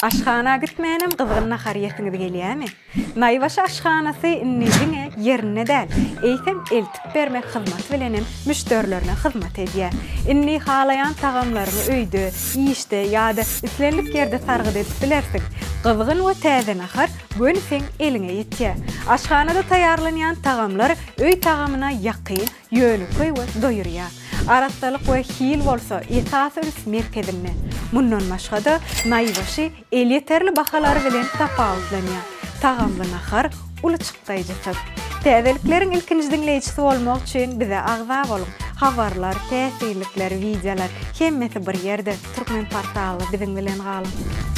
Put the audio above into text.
Aşhana gitmänem gyzgyn nahar iýesiňiz gelýämi? Naýbaşy aşhanasy indi diňe ýerinde däl, eýsem eltip bermek hyzmaty bilen hem müşderilerine hyzmat edýär. Indi halaýan tagamlaryňy öýde, işde ýa-da islendik ýerde sargyt edip bilersiň. Gyzgyn we täze nahar göni seň eliňe ýetýär. Aşhanada taýýarlanýan tagamlar öý tagamyna ýakyn, ýönekeý we doýurýar. Arassalyk we hil bolsa esasy üns merkezinde. Mundan başga-da, naýbaşy elýeterli bahalary bilen tapawutlanýar. Tagamly nahar uly çykdaýjysyz. Täzelikleriň ilkinji diňleýjisi bolmak üçin bize agza boluň! Habarlar, täsinlikler, wideolar, hemmesi bir ýerde, Türkmenportalda biziň bilen galyň!